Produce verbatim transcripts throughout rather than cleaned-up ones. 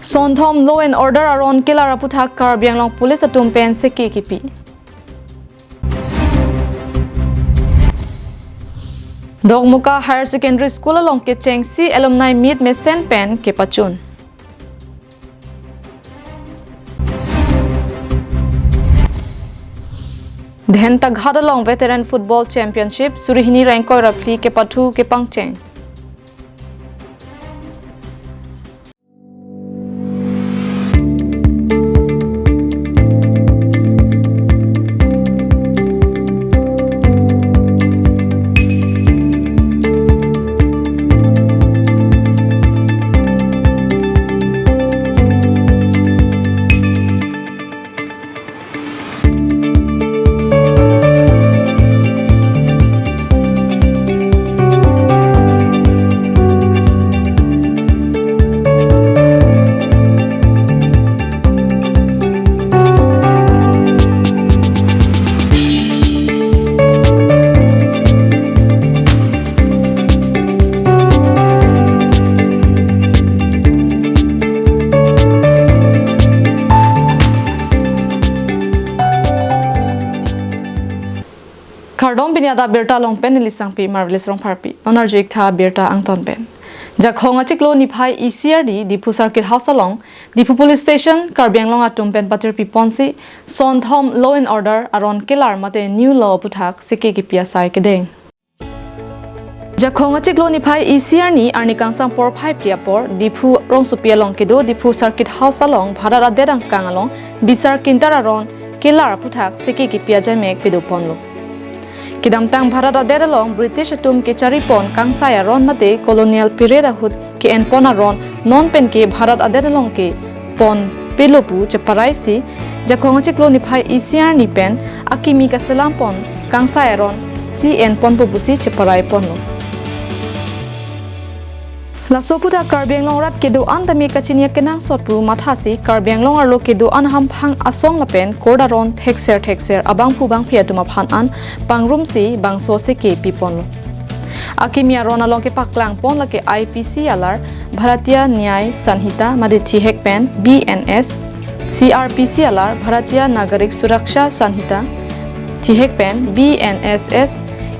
Sonthom law and order aron kelar aputhak Karbi Anglong Police atum pen seke kipi. Dokmoka Higher Secondary School along kechengsi alumni meet mesen pen kepachun. Dihentaghat along Veteran Football Championship suri hini ra ingkoi ra phli kepathu kepangcheng. Kardom, pini adap birta along pen neli Sangpi Marvelous Rongpharpi. Non arju-ik tha birta angton pen. Jakhong achiklo niphai isi arni Diphu Circuit House along, Diphu Police Station, Karbi Anglong atum pen patirpi ponsi, Sonthom law and order aron kelar mate new law aputhak seke kipi asai kedeng. Jakhong achiklo niphai isi arni, arni kangsam porphai phli apor, Diphu rongsopi along kedo Diphu Circuit House along bharat adet angkang along bisar kintar aron kelar aputhak seke kipi ajaimek pado ponlo. Kedamtang bharat adet along British atum kechari pon kangsai aron mate colonial period ahut ke-en pon aron, non pen ke bharat adet along ke pon pelo pu cheparai si, Jakhong achiklo niphai isi arni pen akimi kaselam pon kangsai aron si en ponpo pusi cheparai ponlo. Laso aputhak Karbi Anglong arat kedo-an tame kachini akenangsot pu mathasi Karbi Anglong arlo kedo-an hamphang asong lapen court aron thekser thekser abangphu bangphi atum aphan an pangrumsi bangso seke pi ponlo. Akimi aron along kepaklang pon lake I P C alar Bharatiya Nyay Sanhita mate thihek pen B N S, C R P C alar Bharatiya Nagarik Suraksha Sanhita, thihek pen B N S S,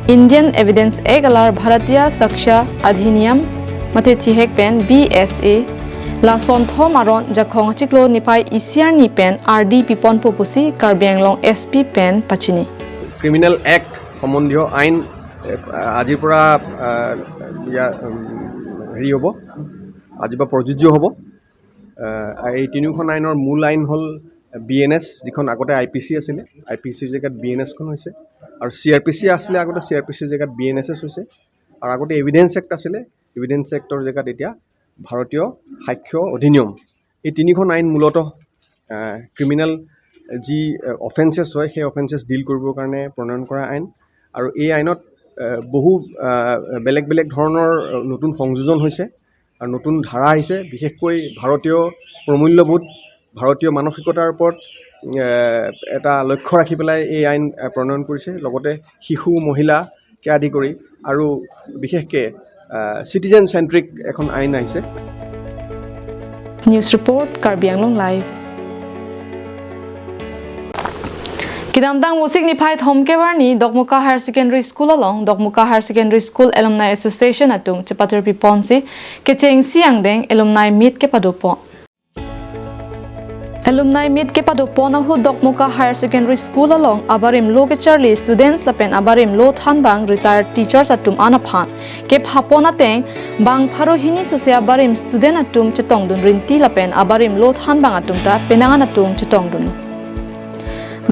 Indian Evidence Act alar Bharatiya Sakshya Adhiniyam mate thihek pen B S A, la Sonthom aron Jakhong achiklo niphai isi arni pen ardi pi ponpo pusi Karbi Anglong S P pen pachini. Criminal act সম্বন্ধীয় আইন, এ, আজিৰ পৰা, আ, ইয়া, উম, হেৰি হ'ব, আজিৰ পৰা প্ৰযোজ্য হ'ব। আ, এই তিনিওখন আইনৰ মূল আইন হ'ল বি এন এছ, যিখন আগতে আই পি চি আছিলে, আই পি চিৰ জেগাত বি এন এছখন হৈছে, আৰু চি আৰ পি চি আছিলে আগতে, চি আৰ পি চিৰ জেগাত বি এন এছ এছ হৈছে, আৰু আগতে এভিডেন্স এক্ট আছিলে, এভিডেন্স এক্টৰ জেগাত এতিয়া ভাৰতীয় সাক্ষ্য অধিনিয়ম। এই তিনিখন আইন মূলতঃ, আহ, ক্ৰিমিনেল যি, আহ, অফেন্সেছ হয়, সেই অফেন্সেছ ডিল কৰিবৰ কাৰণে প্ৰণয়ন কৰা আইন। আৰু এই আইনত, আহ, বহু, আহ, বেলেগ বেলেগ ধৰণৰ, আহ, নতুন সংযোজন হৈছে আৰু নতুন ধাৰা আহিছে। বিশেষকৈ ভাৰতীয় প্ৰমূল্যবোধ, ভাৰতীয় মানসিকতাৰ ওপৰত, আহ, এটা লক্ষ্য ৰাখি পেলাই এই আইন, আহ, প্ৰণয়ন কৰিছে। লগতে শিশু, মহিলা, কে আদি কৰি আৰু বিশেষকে, আহ, চিটিজেন চেণ্ট্ৰিক এখন আইন আহিছে। News report, Karbi Anglong Live. Kedamtang Vosik niphai thomkep arni Dokmoka Higher Secondary School along Dokmoka Higher Secondary School Alumni Association atum chepatirpi ponsi kechengsi angdeng alumni meet kepado pon. Alumni meet kepado pon ahut Dokmoka Higher Secondary School along abarim lo kecharli students lapen abarim lo thanbang retired teachers atum an aphan kepha pon ateng bang pharo hini sose abarim student atum chetongdun rinti lapen abarim lo thanbang atum ta penang an atum chetongdun.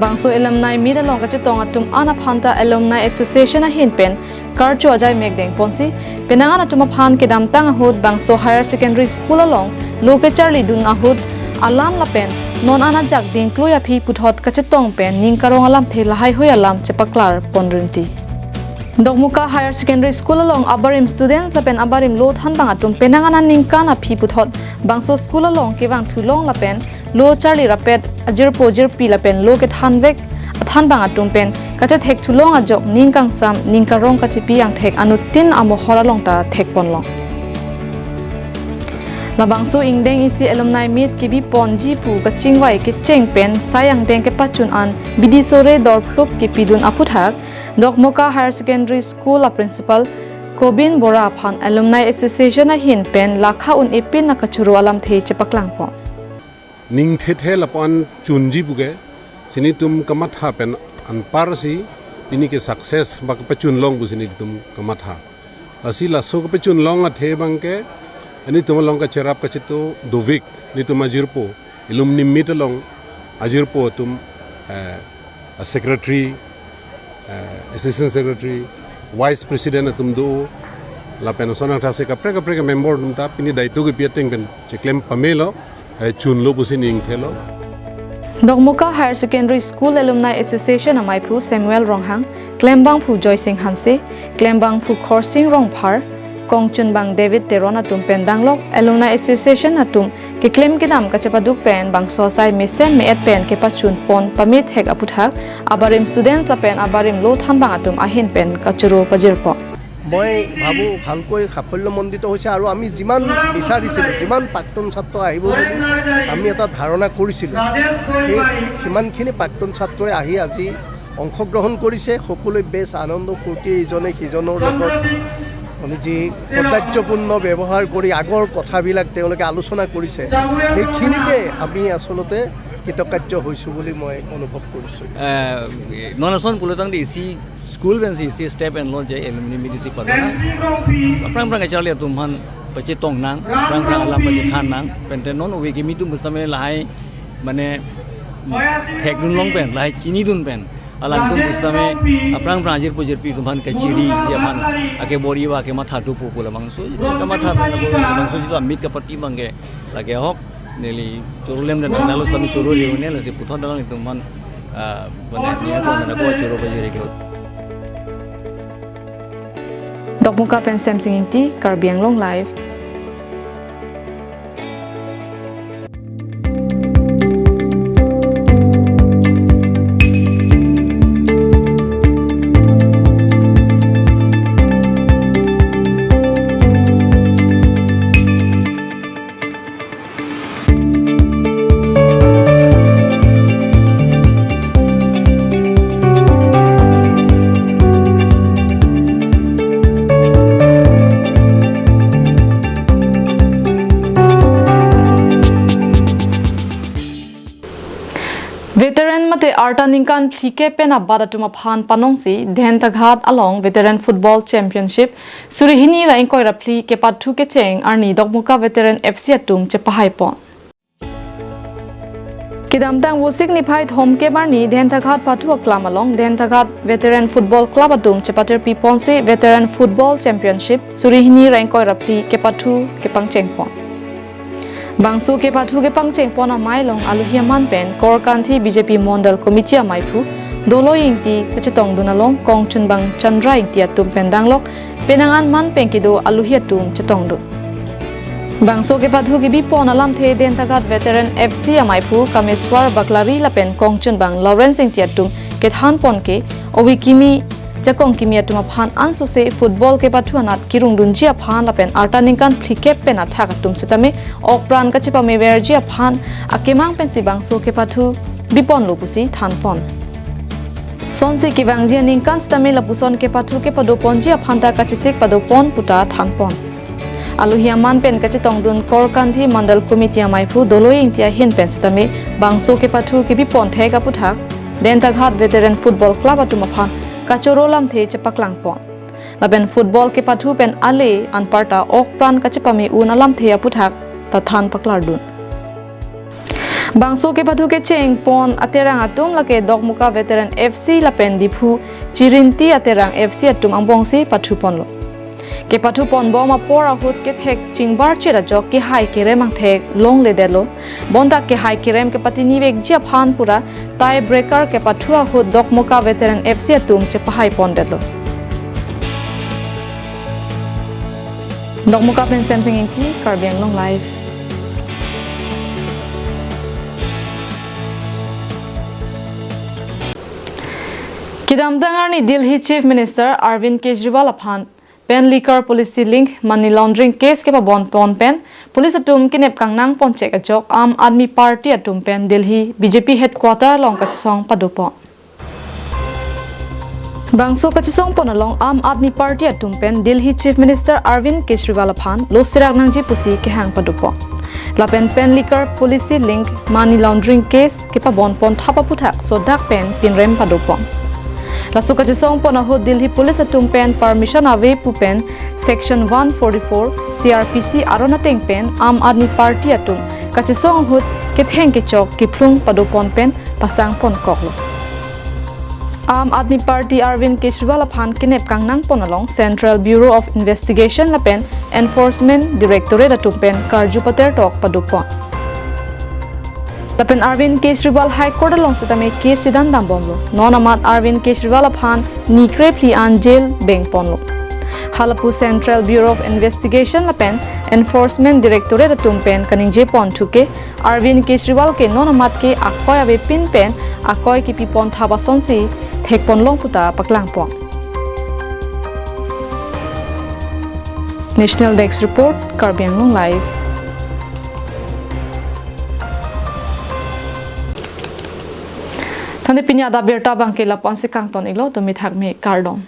Bangso alumni meet along kachetong atum an aphan ta Alumni Association ahin pen karcho ajaimek deng ponsi, penang an atum aphan kedamtang ahut bangso higher secondary school along lo kecharli dun ahut alam lapen non an ajak dingklui aphi puthot kachetong pen ning karong alamthe lahaihui alam chepaklar pon rinti. Dokmoka Higher Secondary School along abarim student lapen abarim lo thanbang atum penang an aningkan aphi puthot bangso school along kevang thulong lapen lo charli rapet ajirpo jirpi lapen lo kethanvek athanbang atum pen kachethek thulong ajok ning kangsam ning karong kachipi angthek anuttin amohor along ta thek ponlong. Labangso ingdeng isi alumni meet kebi ponji pu kachingvai kecheng pen sai angdeng kepachun an bidi sore dorphlup kepidun aputhak, Dokmoka Higher Secondary School a Principal Kobin Bora aphan Alumni Association ahin pen lakha un-e pin akachoro alamthe chepaklangpon. Ning thethe lapu-an chunji puke, si nelitum kamatha pen anparsi, pini ke success bak pachun long pusi nelitum kamatha. Lasi laso kepachun long athe abangke, nelitum along kacherap kacheto dovik, nelitum ajirpo, alumni meet along ajirpo atum, eh, a secretary, eh, assistant secretary, vice president atum do, lapen osonang thase kaprek kaprek member atum ta pini daito kepi ateng pen cheklem pamelo, eh, chunlo pusi ningthelo. Dokmoka Higher Secondary School Alumni Association amaiphu Samuel Ronghang, klembangphu Joysing Hanse, klembangphu Khorsing Rongphar, kongchunbang David Teron atum pen danglok Alumni Association atum keklem kedam kachepaduk pen bangso asai mesen me-et pen kepachun pon pamethek aputhak abarim students lapen abarim lo thanbang atum ahin pen kachoro pajirpon. মই ভাবোঁ ভালকৈ সাফল্যমণ্ডিত হৈছে আৰু আমি যিমান বিচাৰিছিলোঁ, যিমান প্ৰাক্তন ছাত্ৰ আহিব বুলি আমি এটা ধাৰণা কৰিছিলোঁ, সেই সিমানখিনি প্ৰাক্তন ছাত্ৰই আহি আজি অংশগ্ৰহণ কৰিছে। সকলোৱে বেছ আনন্দ ফূৰ্তি ইজনে সিজনৰ লগত মানে যি কদাৰ্যপূৰ্ণ ব্যৱহাৰ কৰি আগৰ কথাবিলাক তেওঁলোকে আলোচনা কৰিছে, সেইখিনিতে আমি আচলতে কৃতকাৰ্য হৈছোঁ বুলি মই অনুভৱ কৰিছোঁ। Eh, non ason pulo tangte isi school pensi isi step enlo je alumni meet isi padona. Aphrang aphrang kacharli atum aphan pachetong nang, aphrang aphrang alam pachethan nang, pente non ove kimi atum pusitame lahai mane thekdun long pen, lahai chinidun pen. Alangtum pusitame aphrang aphrang ajirpo ajirpi atum aphan kachiri, je aphan ake bor-i ba ake matha dopo pu labangso, kamatha pen labangso jitu a-meet kapati abangke lake ahok, neli choro lem dan nalo sami choro le ne lasi puthot dalang atum aphan, ah, bana niya ko mana ko choro pajiriklo. Dokmoka pen Semsing Ingti, Karbi Anglong Live. Veteran mate arta ningkan phlikep pen abat atum aphan panongsi Dhentaghat along Veteran Football Championship suri hini ra ingkoi ra phli kepathu kecheng arni Dokmoka Veteran F C atum chepahaipon. Kedamtang Vosik niphai thomkep arni Dhentaghat pathu aklam along Dhentaghat Veteran Football Club atum chepatirpi ponsi Veteran Football Championship suri hini ra ingkoi ra phli kepathu kepangchengpon. Bangso kepathu kepangchengpon amei along alohi aman pen Korkanthi B J P Mondal Committee ameiphu Doloi Ingti kachetongdun along kongchunbang Chandra Ingti atum pen danglok penang an man pen kedo alohi atum chetongdun. Bangso kepathu kebipon alamthe Dhentaghat Veteran F C ameiphu Kameswar Baklari lapen kongchunbang Lawrence Ingti atum kethanpon ke ove kimi jakong kimi atum aphan ansose football kepathu anat kerungdunji aphan lapen arta ningkan phlikep pen athak atum sitame okpran kachepameverji aphan akemang pensi bangso kepathu biponlo pusi thanpon. Sonsi kevangji aningkan sitame lapuson kepathu kepadoponji aphan ta kachesik padopon puta thanpon. Alohi aman pen kachetongdun Korkanthi Mandal Committee ameiphu Doloi Ingti ahin pen sitame bangso kepathu kebipon thek aputhak Dhentaghat Veteran Football Club atum aphan kachoro lamthe chepaklangpon. Lapen football kepathu pen ale anparta okpran kachepame-un alamthe aputhak ta than paklardun. Bangso kepathu kechengpon aterang atum lake Dokmoka Veteran F C lapen Diphu Chirinti aterang F C atum angbongsi pathuponlo. Kepathuponbom apor ahut kethek chingbarchit ajok kehai kerem angthek longledetlo. Bonta kehai kerem kepatini vekji aphan pura tie breaker kepathu ahut Dokmoka Veteran F C atum chepahaipondetlo. Dokmoka pen Semsing Ingti, Karbi Anglong Live. Kedamtang arni Delhi Chief Minister Arvind Kejriwal aphan pen liquor policy link money laundering case kepabon pon pen police atum kenep kangnang ponchek ajok Aam Aadmi Party atum pen Delhi B J P headquarter along kachesong padopon. Bangso kachesong pon along Aam Aadmi Party atum pen Delhi Chief Minister Arvind Kejriwal aphan lo serak nangji pusi kehang padopon. Lapen pen liquor policy link money laundering case kepabon pon thap aphuthak sodak pen pinrem padopon. Laso kachesong pon ahut Delhi Police atum pen permission ave pu pen Section one forty-four C R P C aron ateng pen Aam Aadmi Party atum kachesong ahut ketheng kechok kephlung padopon pen pasang pon koklo. Aam Aadmi Party Arvind Kejriwal aphan kenep kangnang pon along Central Bureau of Investigation lapen Enforcement Directorate atum pen karju pater tok padopon. Lapen Arvind Kejriwal High Court along setame case chedan dambomlo. Non amat Arvind Kejriwal aphan ni krephli an jail beng ponlo. Halapu Central Bureau of Investigation lapen Enforcement Directorate atum pen kaningje pon thuke Arvind Kejriwal ke non amat ke akoi avepin pen akoi kepi pon thap asonsi thek pon long puta paklang pon. National Desk Report, Karbi Anglong Live. Tangte pini adap abirta abangke lapu-an si kangton iklo, to mithak me kardom.